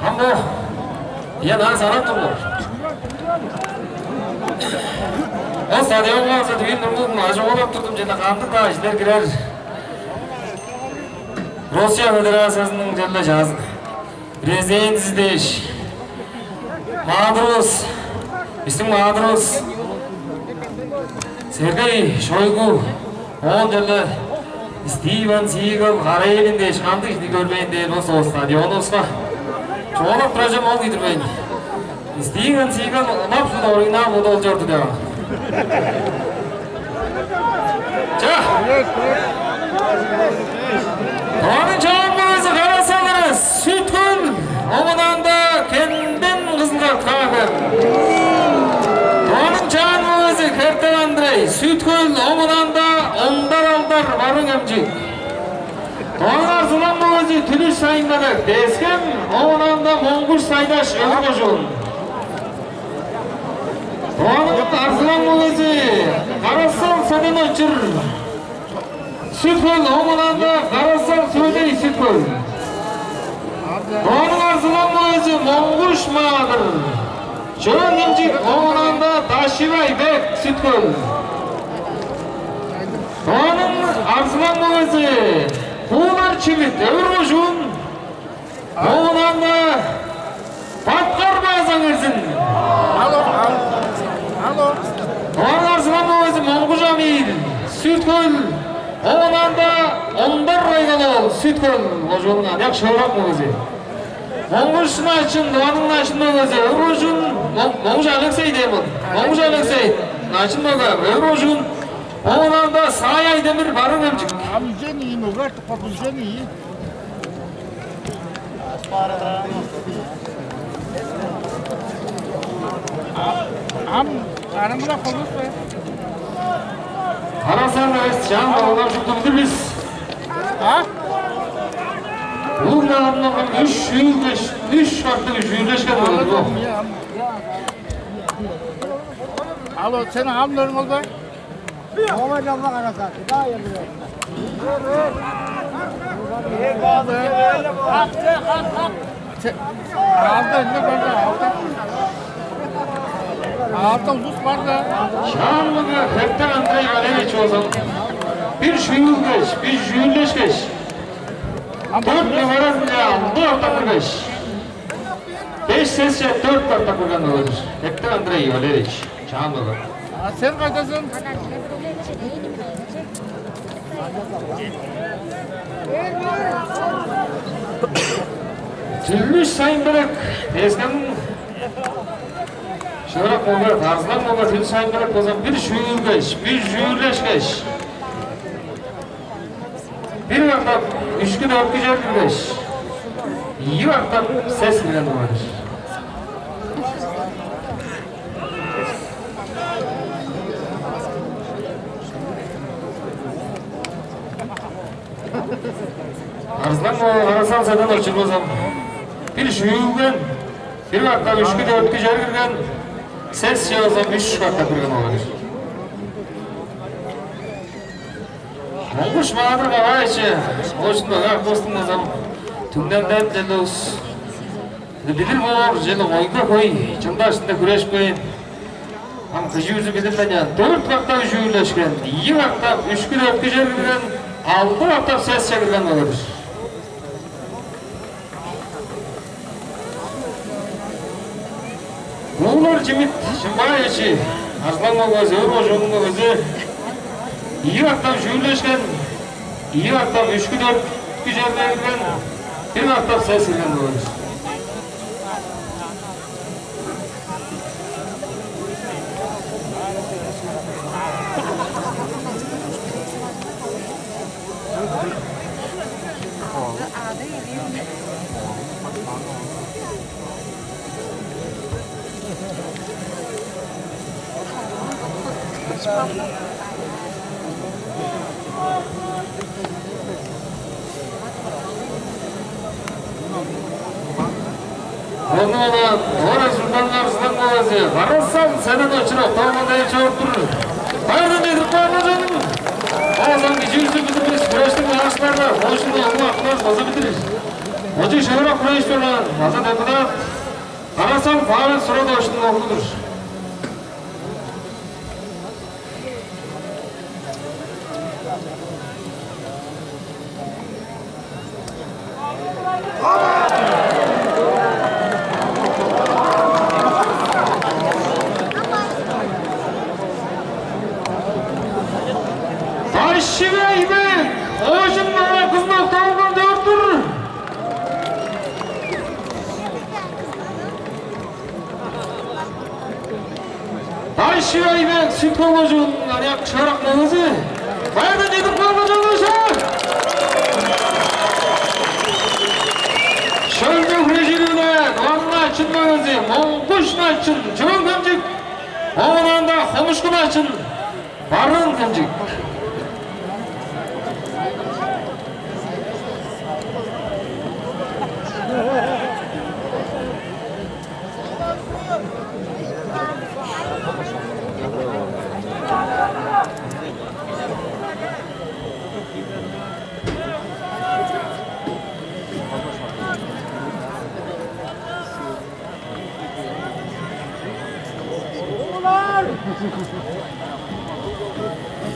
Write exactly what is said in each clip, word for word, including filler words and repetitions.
Ам бо, ийе, ынаар санап тур мен. Ол стадионга база тиин турдум, ажыглап турдум, черле кандыг-даа кижилер кирер. Россия Федерациязының черле чазы президентизи дээш, маадырывыс, бистиң маадырывыс Сергей Шойгу, оон черле Стивен Сигал, Карелин дээш, кандыг кижини көрбээн дээр болза, ол стадионувуска чугаалап турар чүвем ол кижи-дир бе ийин. Стивен Сигал ынак шуут оригинал бодал чорду деп. Ча! Тываның чоон мөгези Кара-Сал Эрес, Сүт-Хөл, оон ында Кенден Кызыл-Карт, Каа-Хем. Тываның чаан мөгези Хертек Андрей, Сүт-Хөл, оон ында Ондар Алдар, Барыын-Хемчик. Тываның арзылаң мөгези Түлүш Сайын-Белек, Тес-Хем, оон ында Моңгуш Сайдаш, Өвүр кожуун. Тываның арзылаң мөгези Кара-Сал Седен-Очур, Сүт-Хөл, оон ында Кара-Сал Сөөдей, Сүт-Хөл. Тываның арзылаң мөгези Моңгуш Маадыр, Чөөн-Хемчик, оон ында Дашчыбай Бек, Сүт-Хөл. Тываның арзылаң мөгези Куулар Чимит, Өвүр кожуун. Оон ында Баткар Базаң Эрзин. Алло, алло. Алло. Оон арзылаң мөгези Моңгуш Амиил, Сүт-Хөл. Оон ында Ондар Кайгал-оол, Сүт-Хөл кожууннуң аныяк шыырак мөгези. Моңгуш Начын, Тываның начын мөгези, Өвүр кожуун, Моң-, Моңгуш Алексей дээн мен. Моңгуш Алексей, начын мөге, Өвүр кожуун. Оон ында Саай Айдемир, Барыын-Хемчик. Ам үжен ийи мөге артып калды, үжен ийи. Ам араңгылап болмас бе? Кара-Сал Эрес, чаан балалар шупту билир бис. А? Улуг наадымга үш чүүлге, үш катап чүүлдешкен болду. Алло, сен ам нөрүң ол бе? Ооба, чалба караса, кыдаа келди. Че, аалда эмне бар да, аалда? Аалда улус бар да. Чаанныг Хертек Андрей Валерьевич болза, бир шүүлгеш, бир чүүлдешкеш, дөрт номераазынче алды катап киргеш, беш сесче дөрт катап кирген болур. Хертек Андрей Валерьевич, чаан болгай. А сен кайдазың? Түлүш Сайын-Белек, Тес-Хемниң шыырак мөгези, арзылаң мөгези Түлүш Сайын-Белек болза, бир шүүлгеш, бир чүүлдешкеш, бир катап үшкү-дөрткү чер киргеш, ийи катап сес кирген болур. Арзылаң мөгези Кара-Сал Седен-Очур болза, бир шүүлген, бир катап үшкү-дөрткү чер кирген, сесче болза үш катап кирген болур. Моңгуш Маадыр Каваевич, оочунда ак бостуң болза, түңнелден черле улус билир боор, черле ойга хөй, чылдар иштинде хүрешкен. Ам кыжы-үзү билир-ле ыйнаан. Дөрт катап чүүлдешкен, ийи катап үшкү-дөрткү чер кирген, алды катап сесче кирген болур. Куулар Чимит Чымбаевич, арзылаң мөгези, Өвүр кожууннуң мөгези, ийи катап чүүлдешкен, ийи катап үшкү-дөрткү черге кирген, бир катап сес кирген болур. Ону-ла ора чылдың арзылаң мөгези Кара-Сал Седен-Очур октаанга дээш чоруп тур. Байырдан чедирип каан, чонум. Оозан кижи-үзү билир бис, хүрештиң башкылары, оочунда улуг актылар база билир. Ынча шыырак хүреш чораан база депутат Карасал Павел Сурадовичтиң оглу-дур. Дашчы-Бай Айбек, Оожум Маңаа кызын октап алган деп тур. Дашчы-Бай Айбек, Сүт-Хөл кожууннуң аныяк шыырак мөгези. Байырдан чедип каалыңар, чаңгыс! Шөлдү хүрежирине Дыван Начын мөгези, Моңгуш Начын, Чөөн-Хемчик, оон ында Хомушку Начын, Барыын-Хемчик.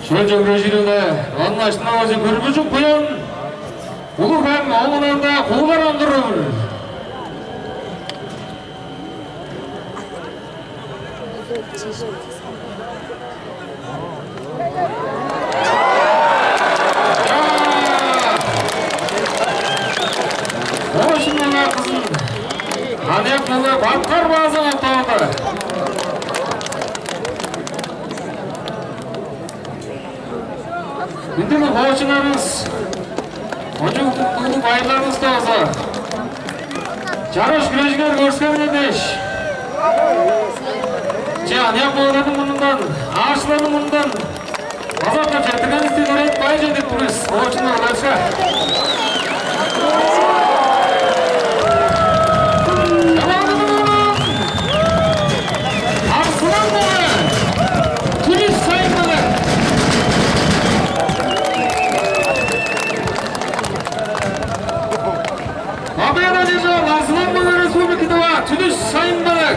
Шөлче хүрежирине Дыван Начын мөгези Бүрбүжүк Буян, Улуг-Хем, оон ында Куулар Ондур. Оожум Маңаа кызын аныяк мөгези Баткар Баазаң октап алды. Мындыг хоочуннарывыс, кончуг улуг байырларывысты база чараш хүрежиңер көргүскениңер дээш, че, аныяк мөгелерниң мурнундан, аарыкчыларның мурнундан база-ла четтиргенивисти илередип, байыр чедирип тур бис, хоочун мөгелеривиске. Арзылаң мөге, Түлүш Сайын мөге. Победа одержал Арзылаң мөге, Республики Тыва, Түлүш Сайын мөге.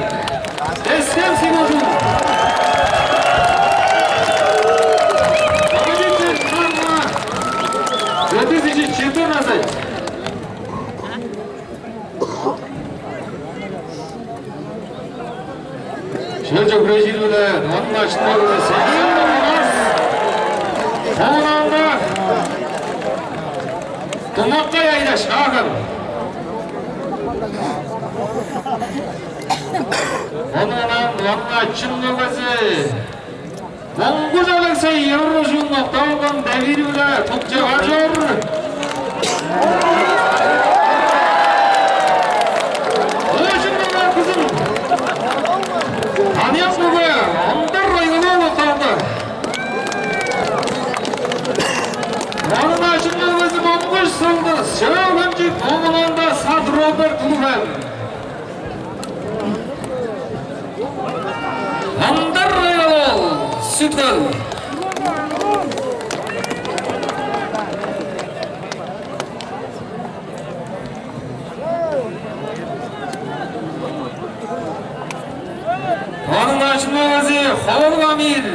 Эскем Сигожин. Победитель Канна две тысячи четырнадцать. Шөлче хүрежирине Дыван Начын мөгези Сергей Романов. Оон ында Тумаккай Айдаш, Каа-Хем. Оон ында Дыван Начын мөгези Монгуш Алексей, Европа кожууннуң октап алган девири-биле тукче бар чор. Оожум Маңаа кызын аныяк мөге Ондар Айгал-оол октап алды. Оон ында Начын мөгези Монгуш Сылдыс, Чөөн-Хемчик, оон ында Сат Роберт, Улуг-Хем. Ондар Айгал-оол, Сүт-Хөл. Оон ында Начын мөгези Ховалыг Амир,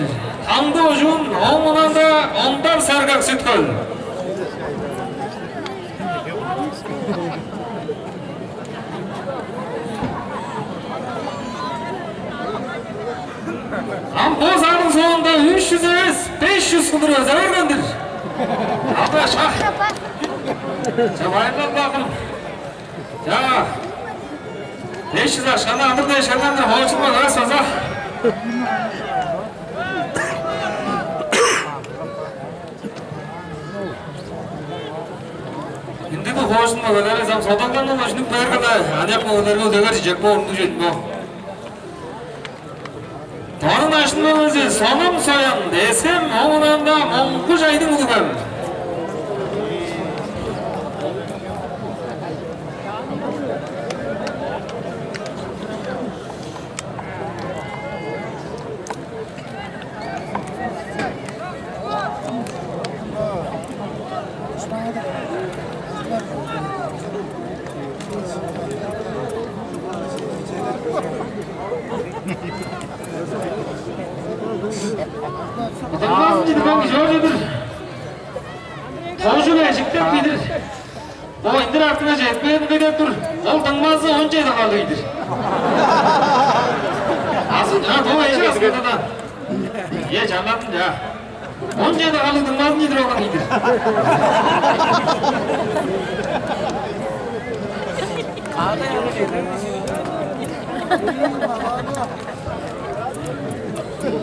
Таңды кожуун, оон ында Ондар Саргак, Сүт-Хөл. Ам бо залның соонда үш чүс эвес, беш чүс кылдыр өзүп берген-дир. Ада шак. Ча, байырлал, акым. Ча, беш чүс акшаны алыр дээш келген-дир, хоочун болгаш база. Ындыг хоочун мөгелер ам содагдан улуг чүнүп бээрге-ле, аныяк мөгелерге үдегер чижек боор, ындыг чүве-дир бо. Дорун Ажын мөгези Соном Соян, Эсем, оон ында Моңгуш Айдың, Улуг-Хем. Бо ындыр артынга четпээн бе деп тур. Ол дыңмазы он чеди харлыг ийдир. Азы, а, бо эжи аскында да. Е, чанадын, ча. Он чеди харлыг дыңмазын ийдир болган ийдир.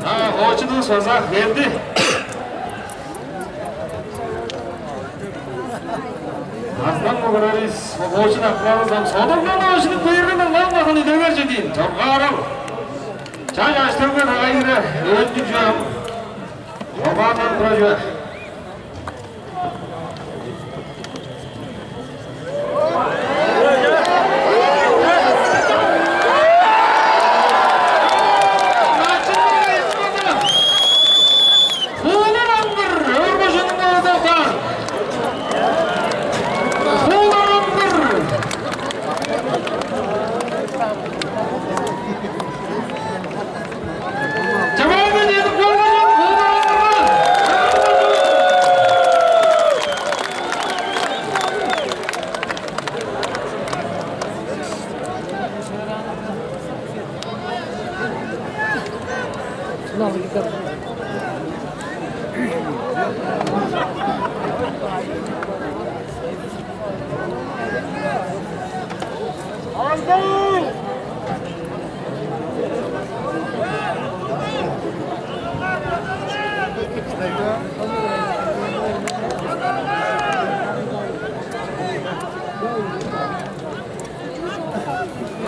А, очудувус база келди. Аздан кылырывыс, очун аптывыс ам. Содурдан очунуп берген ам, мал базаны дөгер чедиин. Чоргаарал. Чай аштыргы тагайыра, өттүг чүве ам. Чоргаарланып тура чүве.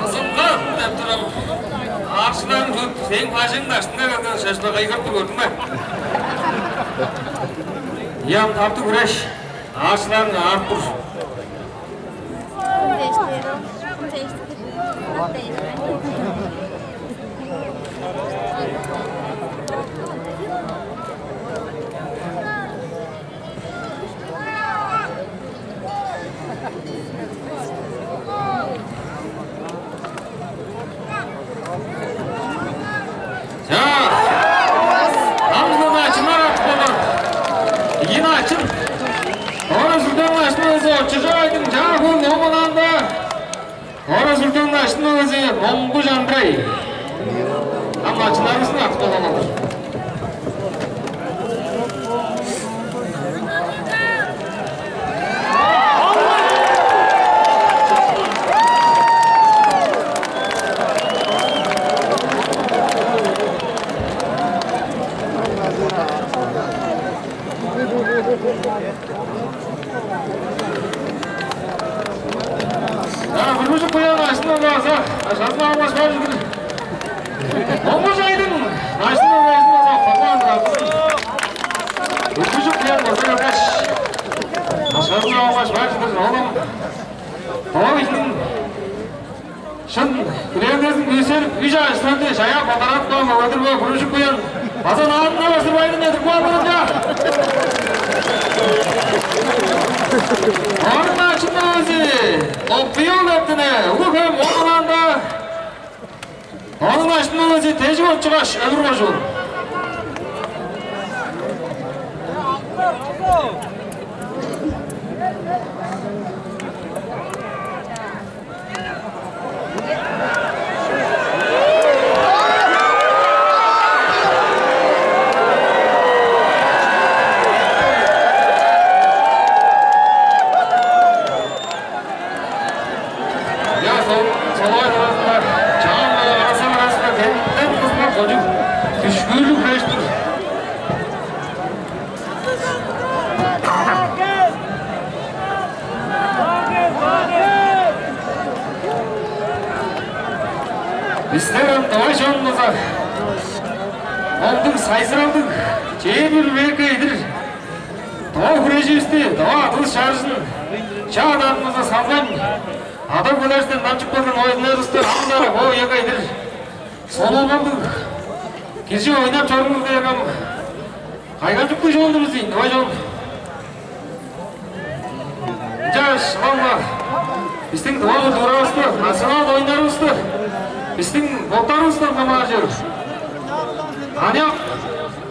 Ызылга деп турам. Аарчыларың чут, сээң бажыңың даштынга келген шашла кайгырып тур, көрдүң бе? Ям таптыг хүреш. Аарчыларың аарып тур. Чаа, амгы начыннар артып болган. Ийи начын. Ора сүрден начын болза, очужап айдың, чаа, хүн омалаанда. Ора сүрден начын болза, Моңгуш Андрей. Ам начыннарывыстың артып болган болур. Бүргүжүк Буян ажын-оолазы, ажазын алгаш бар чыдыр. Моңгуш Айдың ажын-оолазын база кагбаан турар. Бүргүжүк Буян база келгеш, ажазын алгаш бар чыдыр, оолум. Тоо кижиниң шын хүлээлгезин күүседип, үш ажы-төлдү чаяап, бодарадып каан мөгедир бо Бүргүжүк Буян база наадымга базырбайдың эдип каан болур-даа. Ооң начын мөгези Окпуйол Эптине, Улуг-Хем, оон аңаа Ооң начын мөгези Тежик Отчугаш, Өвүр кожуун. Я, сол, солай аразында, чаан бала арасан аразында кенден кызынга кожуг дүшкүүрлүг хүреш-тир. Бистер ам тыва чон база ондуг сайзыралдыг чээрби бир векке чедир тыва хүреживисти, тыва адыывыс чарыжын чаа адаанывыска салган, ада-өгбелеривистен дамчып келген ойнарывысты ам-даа бо үеге чедир сонуургалдыг кижи ойнап чоруңар дээрге ам кайгамчыктыг чон-дур бис ийин, тыва чон. Ынчангаш шыдалга бистиң тыва культуравысты, национал оюннарывысты, бистиң боттарывыстан хамааржыр аныяк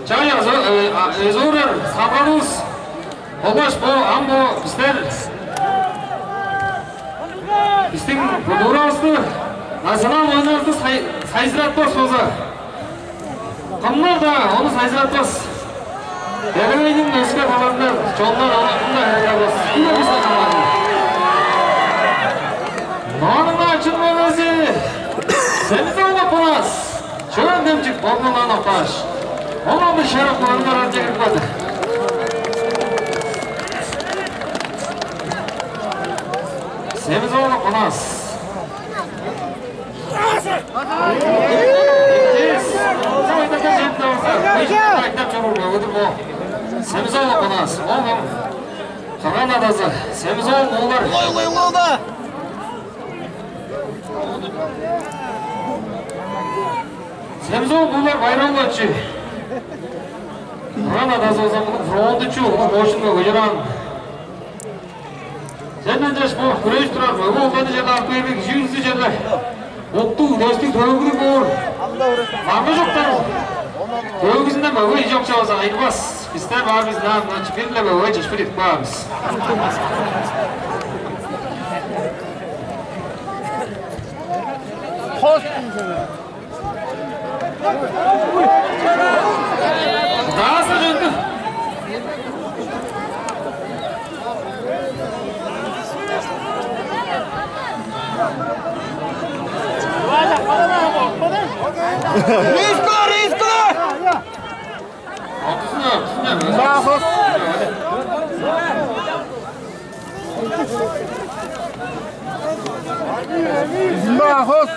чай азы, э, а, эзорар салгалывыс Болгаш бо ам бо бистер бистиң культуравысты, национал оюннарывысты сай-, сайзыратпас болза, кымнар-даа ону сайзыратпас. Делегейниң өске талазында чоннар ону кым-даа хайгаарбас. Биле бис анамадын. Мооң-на чын мөгези Семис-оол Апанас. Чөөн демчик болгандан октааш, ол аны шарап кылган араже кирип калды. Семис-оол Апанас. Чес. Ол айтып чоруур мөгедир бо. Семис-оол Апанас. Ол кырган адазы. Семис-оол Куулар. Улай, улай, улай, улай. Семис-оол Куулар Байыр-оолович. Кырган адазы болза муну фронтучу, муну кошунга көжүран. Сенден чаш бо хүреш турар, мөге улгады черле ап кээрге, кижи үзү черле. Уктуг, үдестиг, төөгүрүг боор. Маңгы чоктан төөгүзүнде мөге чок чаваза айырбас. Бистер баар бис, наан, наан, бир-ле мөге чешпир идип каар бис. Хош. Даазы чөнтү. Риско, риско! Бахус. Бахус.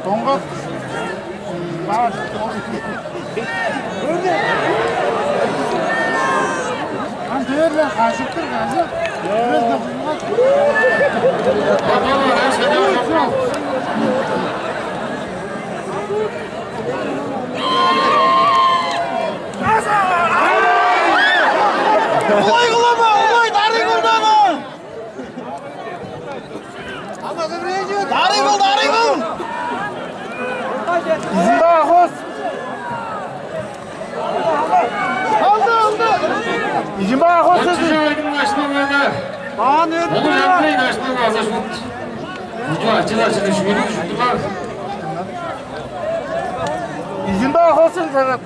Доңгак. Ам дээрлер кажыктыр, кажык. Бирээзин кызмат. Улай кылама, улай, дарый кылдыны! Дарый кыл, дарый кыл! Изимбай Ахос! Алды, алды! Изимбай Ахос! Ачы-чайдың ашыныңада. Баан өттү. Ону жамдай ашыныңада шут. Уду ачы-чайдың шүйлүг шуттурлар. Изимбай Ахосын сагат.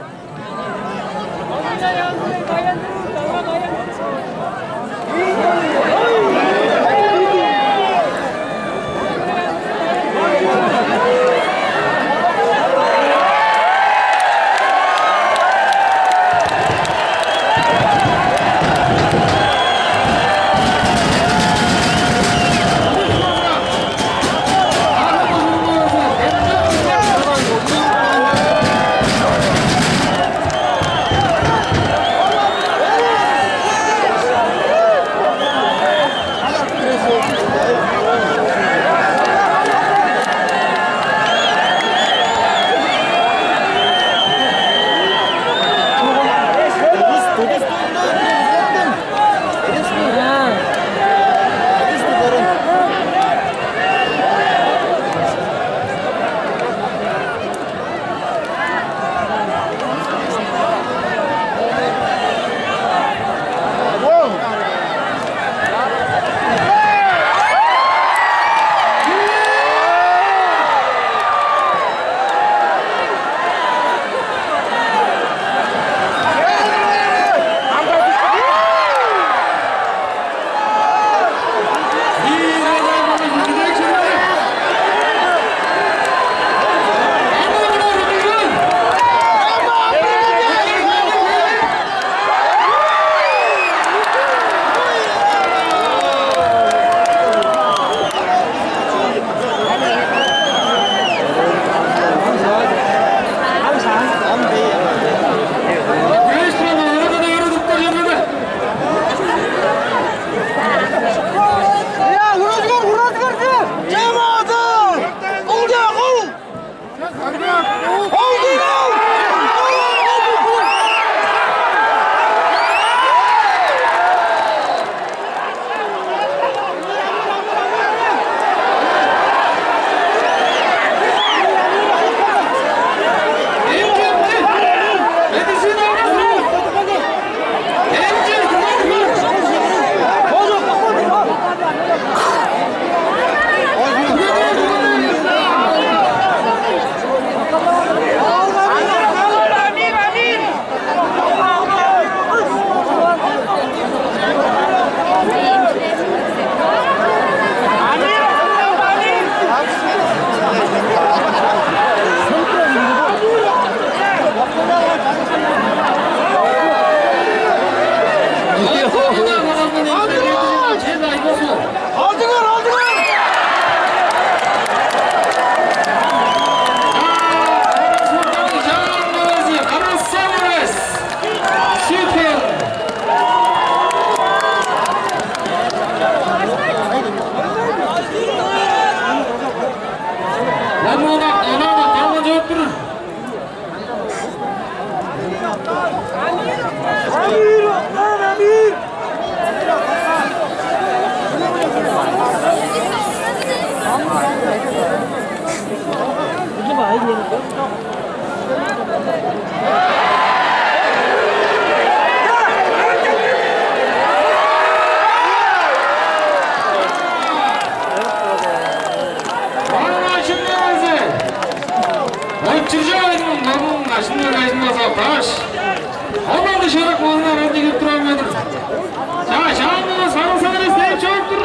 Чаа, чаа, муну сарылсаңар эстейип чоруп тур.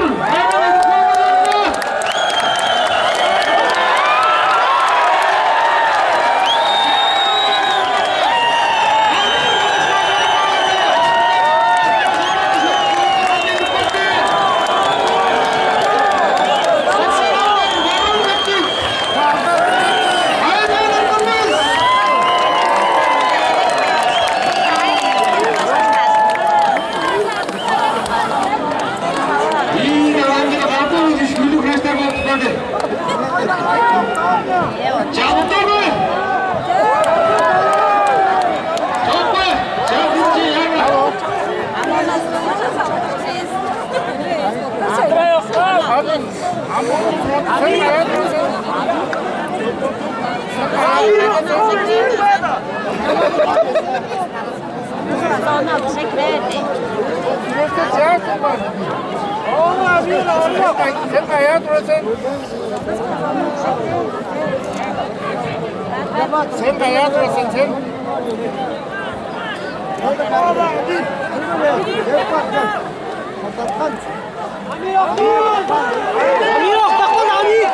Ийи, ынчан кады үш хүлүг хрештер болуп турган-дыр. Чалыптар бе? Чок бе? Чалгынчы яңа. Сен каяа турасың? Сен каяа турасың, сен? Амир, октапкан, Амир!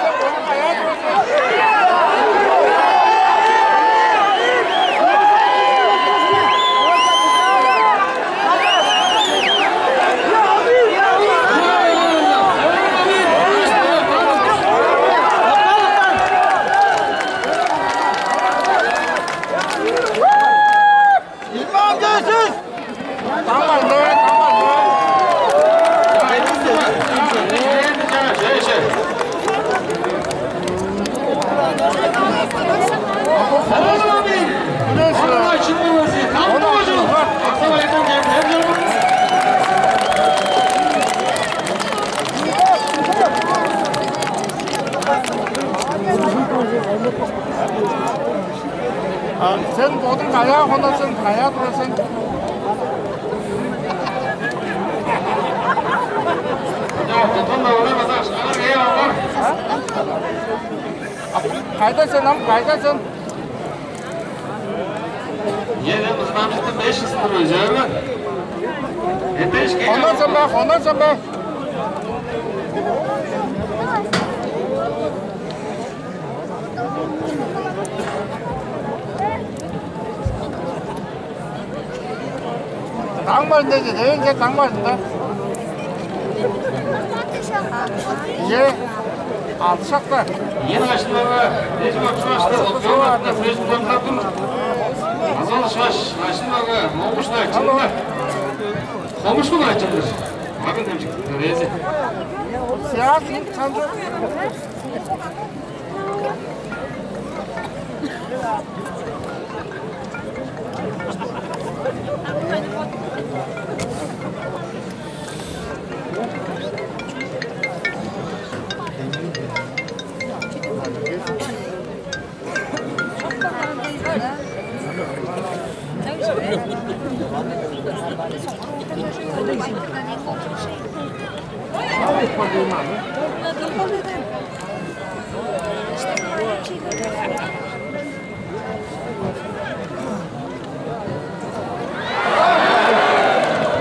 А сен бодуң каяа хонасың, каяа турасың? Кайда сен, ам, кайда сен? Ийе, мен мызынамчыктың беш чызын-дыр, өзү бе? Эпеш кел. Хонарсан бе, хонарсан бе? Таң бажында же, дээн же таң бажында. Же, алды шакта. Ийи начыннарга эжи бакчылашты, октуон атына сежин томдап тур. Азал шаш, начыннарга могушна чынга. Хомушку начыннар. Магын демчик, рези. Сяс, санжы.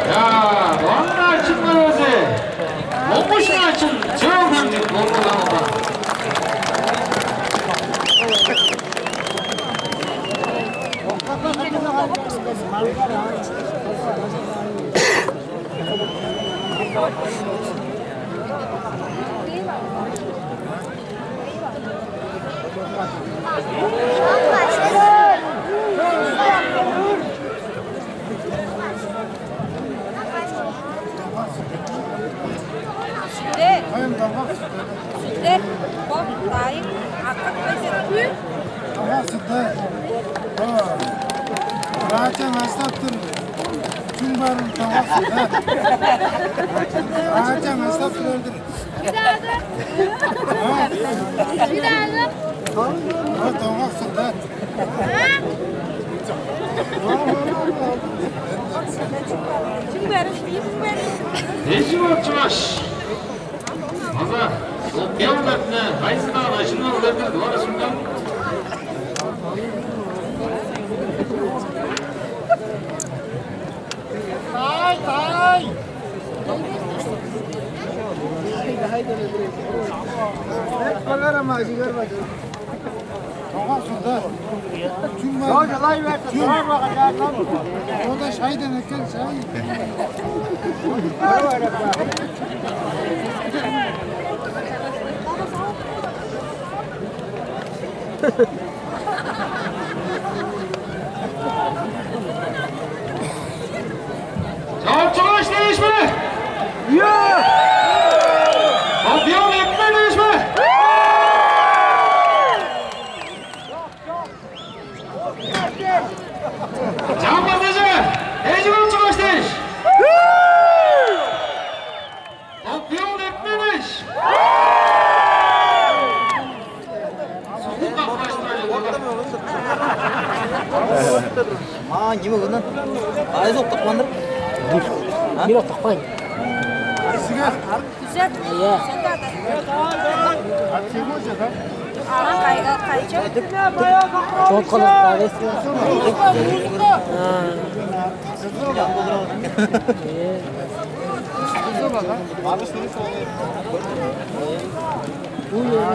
Чаа, он начын мөрезү. Муңгуш начын, чөөн хемчик, муңгуш. Сүлде. Сүлде. Бо дайын акы көзү. Тамак сүлде. Раача настап тур. Чүң барын тамак сүлде. Раача настап тур. Чидаадым. Чидаадым. Бо тоңак сырдат. Чиң бериш, чиң бериш. Эжи болчугаш. База ол кел бетине кайсы-даа шынап өлердир, дугара шындан. Чоокшулаш дээш бе? Ийе! Объём экме дээш бе? Чамбазыжы, эжи болчугаш дээш. Объём экме дээш. Маа, ниме кылган? Кайы соктапканнар? Бир октапкан. Күзет. Ийе. Кайчы? Чоткалап каавес. Аа. Ийе.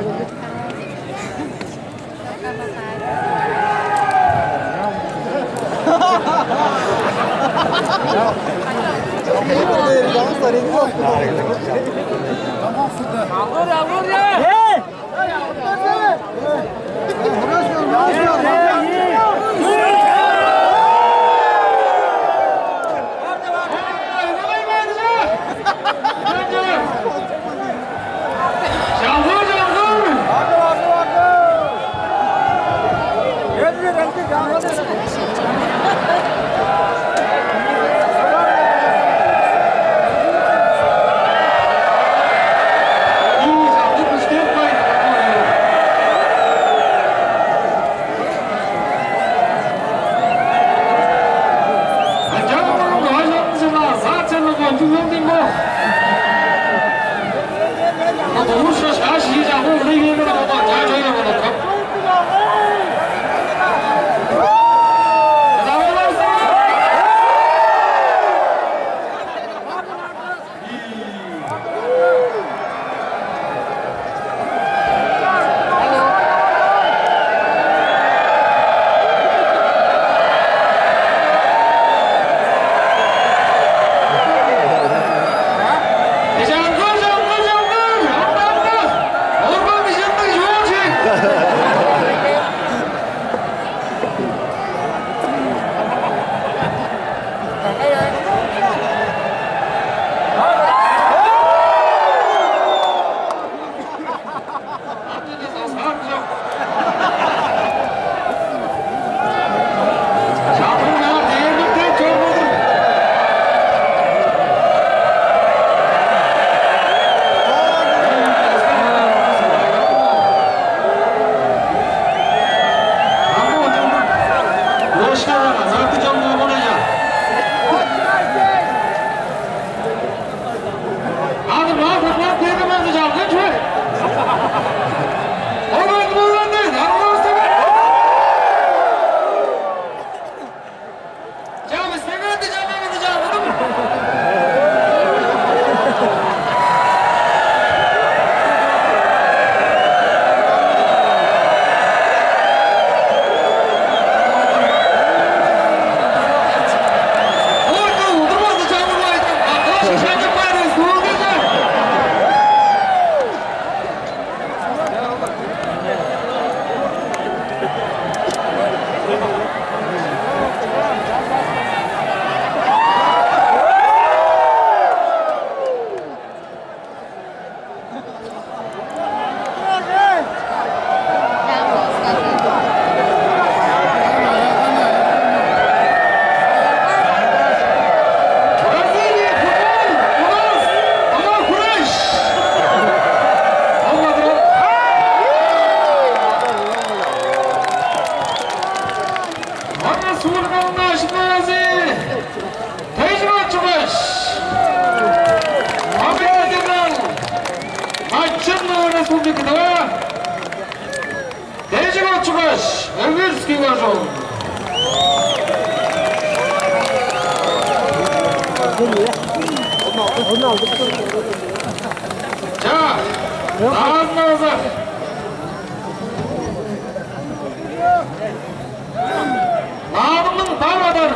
Республиканың Ачын-Оозу Тежик Отчугаш, Американың Ачын Республикада Тежик Отчугаш, Өвүрский кожуун. Чаа, даазында база. Наадымның бар адар